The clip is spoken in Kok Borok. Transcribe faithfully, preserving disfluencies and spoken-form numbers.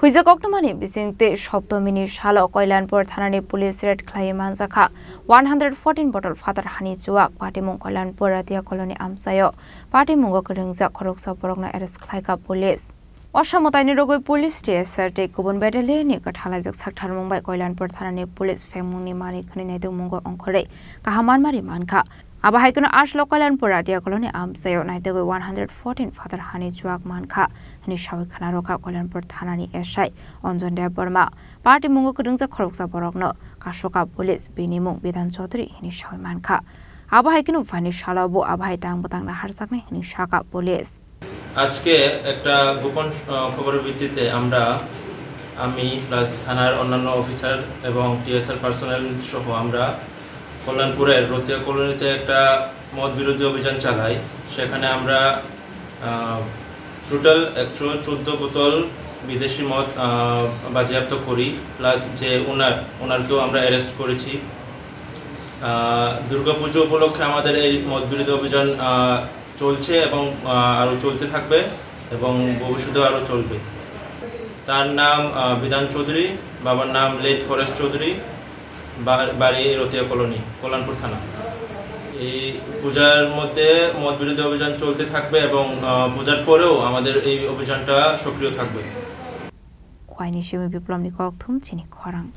Huijak koktwmani bisingtwi Soptomini salo Koilanpur thanani police raid khlaiwi manjakha one hundred fourteen bottle phatar hani chuak. Patimung Koilanpur Ratia Colony amchaio patimungo kwrwngjak khoroksa borokno arrest khlaikha police. Osa mwtaini rogwi police T S R tei kubun battalion ni kwthalaijak saktharmung bai Koilanpur thanani police phengmungni manwi khwnwi naitokmungo ongkhorwi kaham manmari mankha. Abo hai kheno aslo Koilanpur Ratia Colony amchaio naitogwi one hundred fourteen phatar hani chuak mankha hwnwi sawi khwnarokha Koilanpur thanani S I Anjan Debbarma. Patimungo kwrwngjak khoroksa borokno kasokha police, bini mung Bidhan Chaudhary hwnwi sawi mankha. Abo hai kheno phaini salo bo abo hai tang bwtang naharjaknai hwnwi sakha police. আজকে একটা গোপন আহ, খবরের ভিত্তিতে আমরা, আমি প্লাস থানার অন্যান্য অফিসার এবং টিএসআর পার্সোনেল সহ আমরা কল্যাণপুরের রতিয়া কলোনিতে একটা মদ বিরোধী অভিযান চালাই। সেখানে আমরা টোটাল একশো চোদ্দো বোতল বিদেশি মদ আহ, বাজেয়াপ্ত করি, প্লাস যে ওনার ওনারকেও আমরা অ্যারেস্ট করেছি। আহ, দুর্গাপুজো উপলক্ষে আমাদের এই মদ বিরোধী অভিযান আহ, চলছে এবং আহ, আরও চলতে থাকবে এবং ভবিষ্যতেও আরও চলবে। তার নাম আহ, বিধান চৌধুরী, বাবার নাম লেট হরেশ চৌধুরী, বা- বাড়ি রতিয়া কলোনি, কল্যাণপুর থানা। এই পূজার মধ্যে মদ বিরোধী অভিযান চলতে থাকবে এবং আহ, পূজার পরেও আমাদের এই অভিযানটা সক্রিয় থাকবে। Khwaini simi Biplomni kokthum chini khorang.